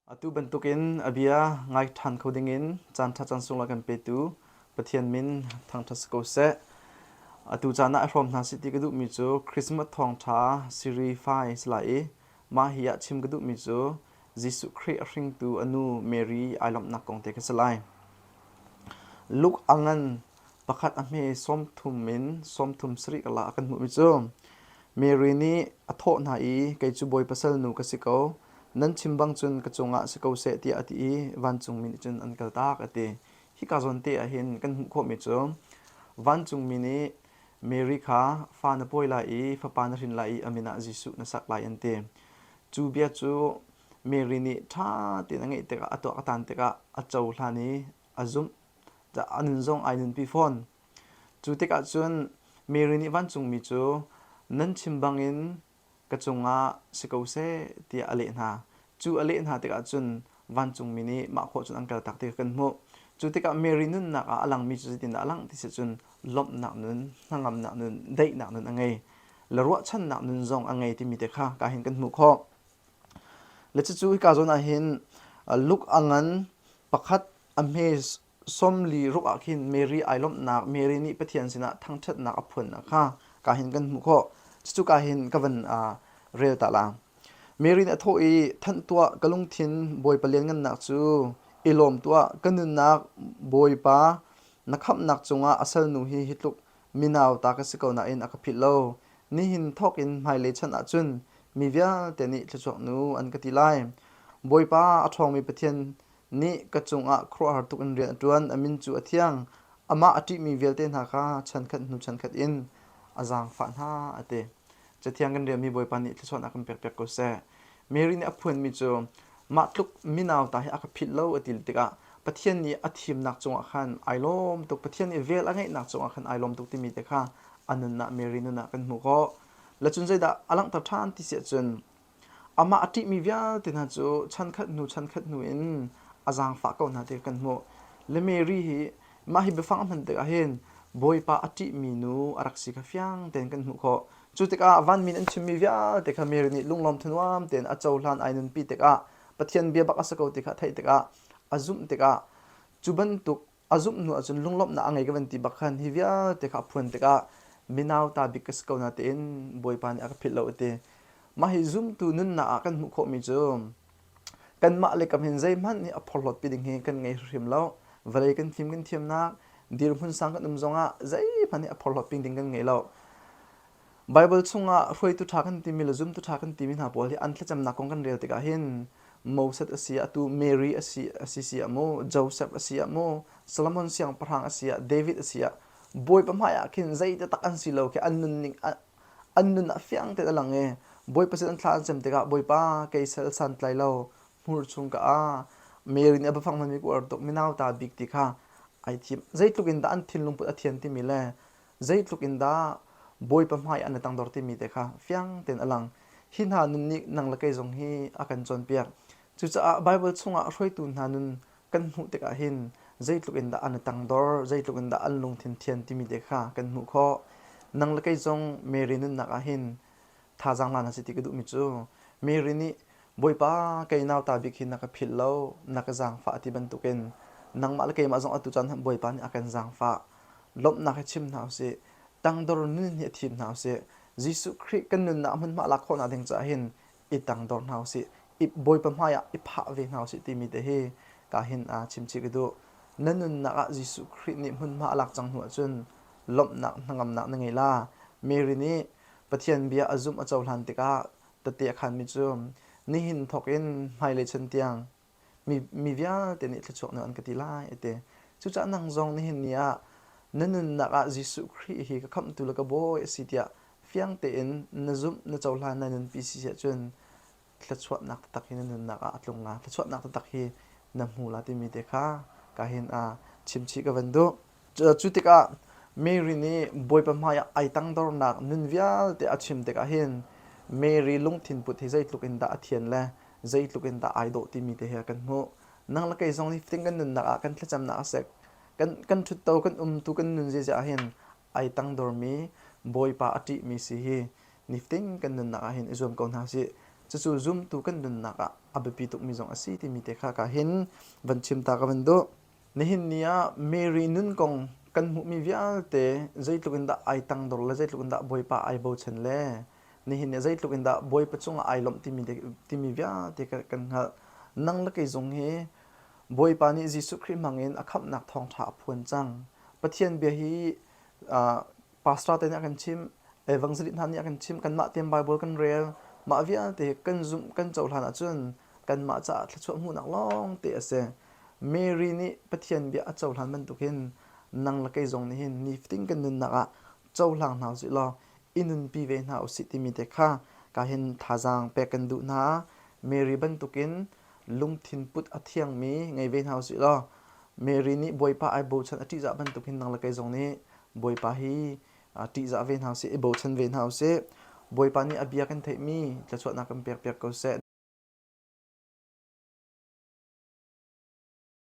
Atu bantukin a bia ngai ṭhan kho dingin caanṭha caan sunglawi kan petu Pathian min thangṭhat si ko seh. Atu caan ah i hrawm hna sih ti ka duhmi cu Christmas thawngṭha siri fai si lai i mah hi ah chim ka duhmi cu Jesuh Khrih a hringtu a nu Mary ai lawmhnak kong te kha si lai. Luke a ngan pakhat a hme 30 in 37 karlak ah kan hmuhmi cu Mary nih a thawh hna i kei cu Bawipa salnu ka si ko nan chim bang cun ka cungah si ko seh tiah a ti i vancungmi nih cun an kaltak a ti. Hika zawn te ah hin kan hmuh khawhmi cu vancungmi nih Mary kha fa na pawi lai i fapa na hrin lai i a min ah Jesuh na sak lai an ti. Cu bia cu Mary nih ṭha tein a ngaih tikah a tuak a tan tikah a cohlan i a zumh. A nun zong ai nunpi fawn. Cu tikah cun Mary nih vancungmi cu nan chim bangin ka cungah si ko seh tiah a leh hna. Cu a leh hna tikah cun vancungmi nih mah khawh cun an kaltak ti kha kan hmuh. Cu tikah Mary nunnak ah a langmi cu zeitindah a langh ti si cun lawmhnak nun, hnangamnak nun, daihnak nun a ngei. Le ruahchannak nun zong a ngei timi te kha ka hin kan hmuh khawh. Le cucu hika zawn ah hin Luke a ngan pakhat a hme 46 ah khin Mary ai lawmhnak, Mary nih Pathian sinah thangṭhatnak a phuannak kha ka hin kan hmuh khawh. Cucu ka hin ka van rel ta la. Mary nih a thawh i, Thanh tuah ka lungthin Bawipa lianngannak cu i lawm tuah, ka nunnak Bawipa na khamhnak cungah a salnu hi hi tluk minau ta ka si ko nain a ka philh lo. Nihin thawk in hmailei chan ah cun mi vialte nih thluachuak nu an ka ti lai. Bawipa a ṭhawngmi Pathian nih ka cungah khuaruahhar tuk in rian a ṭuan, a min cu a thiang. Amah a ṭihmi vialte hna kha chankhat hnu chankhat in a zaangfah hna, a ti. Cathiang kan relmi Bawipa nih thluachuahnak kan pekpiak ko seh. Mary nih a phuanmi cu mah tluk minau ta hi a ka philh lo a ti tikah Pathian nih a thimnak cungah khan ai lawm tuk. Pathian nih vel a ngeihnak cungah khan ai lawm tuk timi te kha a nunah Mary nun ah kan hmuh khawh. Le cun zeidah a langhter ṭhan ti si ahcun Amah a ṭihmi vialte hna cu chankhat hnu chankhat hnu in a zaangfah ko hna ti kan hmuh. Le Mary hi mah hi biafang a hman tikah hin Bawipa a ṭihmi nu a rak si kha fiang tein kan hmuh khawh. Cu tikah vanmi an chimmi vialte kha Mary nih lunglawm thanuam tein a cohlan ai nunpi tikah Pathian bia bak a si ko ti kha a theih tikah a zumh tikah cu bantuk a zumh hnu ahcun lunglawmhnak a ngei ka van ti bak khan hi vialte kha a phuan tikah minau ta bik ka si ko na tiin Bawipa nih a ka philh lo a ti. Mah hi zumtu nunnak ah kan hmuh khawhmi cu kanmah le kam hin zeihmanh nih a phorhlawt pi ding hi kan ngei hrim lo. Vawlei kan fim kan thiamnak dirhmun sang kan um zongah zeihmanh nih a phorhlawt ping ding kan ngei lo. Baibal chungah hruaitu ṭha kan timi le zumtu ṭha kan timi hna pawl hi an thlacamnak kong kan rel tikah hin Moses a si ah atu Mary a si a si si ah mu Joseph a si ah mu Solomon siangpahrang a si ah David a si ah Bawipa hmai ah khin zei taktak an si lo khi an nunning an nun ah fiang tein a lang i Bawipa sin an thla an cem tikah Bawipa kei sal santlai lo hmur chung ka a Mary nih a biafang hmanmi ka uar tuk minau ta bik ti kha ai thim zeitluk in dah an thinlung put a thian timi le zeitluk in dah Bawipa hmai an i tangdor timi te kha fiang tein a lang. Hi hna nun nih nang le kei zong hi a kan cawnpiak. Cucaah Baibal chungah hruaitu hna nun kan hmuh tikah hin zeitluk in dah an i tangdor, zeitluk in dah an lungthin thian timi te kha kan hmuh khawh. Nang le kei zong Mary nunnak ah hin thazaang la hna sih ti ka duhmi cu Mary nih Bawipa kei nauta bik hi na ka philh lo, na ka zaangfah ti bantukin nangmah le keimah zong atu caan Bawipa nih a kan zaangfah. Lawmhnak hi chim hna usih. Tangdor nun hi a thim hna usih. Jesuh Khrih kan nunnak hmunhma lak khawhnak ding caah hin i tangdor hna usih. I Bawipa hmai ah i phah ve hna usih timi te hi ka hin aa chim chih ka duh. Na nunnak ah Jesuh Khrih nih hmunhma a lak cang hnu ahcun lawmhnak hnangamnak na ngei la. Mary nih Pathian bia a zumh a cohlan tikah tete a khanmi cu nihin thawk in hmailei chan tiang mi, mi vialte nih thluachuak na an ka ti lai a ti. Cucaah nang zong nihin ni ah na nunnak ah Jesuh Khrih hi ka khamhtu le ka bawi a si tiah fiang tein na zumh na cohlan na nunpi si ahcun thluachuahnak taktak hi na nunnak ah a tlung la thluachuahnak taktak hi na hmu la timi te kha ka hin a chimchih ka van duh. Cu tikah Mary nih Bawipa hmaiah ai tangdornak nun vialte a chim tikah hin Mary lungthin put hi zeitluk in dah a thian le zeitluk in dah ai dawh timi te hi kan hmuh. Nang le kei zong nih fatin kan nunnak ah kan thlacamnak a sek. Kan kan ṭhutto kan umtu kan nun ziazia ah hin ai tangdormi Bawipa a ṭihmi si hi nifatin kan nunnak ah hin i zuam ko hna sih. Cucu zumtu kan nunnak ah a. a biapi tukmi zong a si timi te kha ka hin van chim ta ka van duh. Nihin ni ah Mary nun kong kan hmuhmi vialte zeitluk in dah ai tangdor le zeitluk in dah Bawipa ai bochan le nihin ni zeitluk in dah Bawipa cungah ai lawmh timi, timi vialte kan hngalh. Nang le kei zong hi Bawipa nih Jesuh Khrih hmangin a khamhnak thawngṭha a phuan cang. Pathian bia hi uh, pastor te nih a kan chimh, evangelist hna nih a kan chimh, kanmah tein Bible kan rel, mah vialte kan zumh kan cohlan ahcun kanmah caah thluachuah hmuhnak lawng te a si. Mary nih Pathian bia a cohlan bantukin nang le kei zong nih hin nifatin kan nunnak ah cohlang hna usih law i nunpi ve hna usih timi te kha ka hin thazaang pek kan duh hna. Mary bantukin lungthin put a thiangmi ngei ve hna usih law Mary nih Bawipa ai bochan a ṭihzah bantukin nang le kei zong nih Bawipa hi ṭihzah ve hna usih, i bochan ve hna usih. Bawipa nih a bia kan theihmi thluachuahnak kan pekpiak ko seh.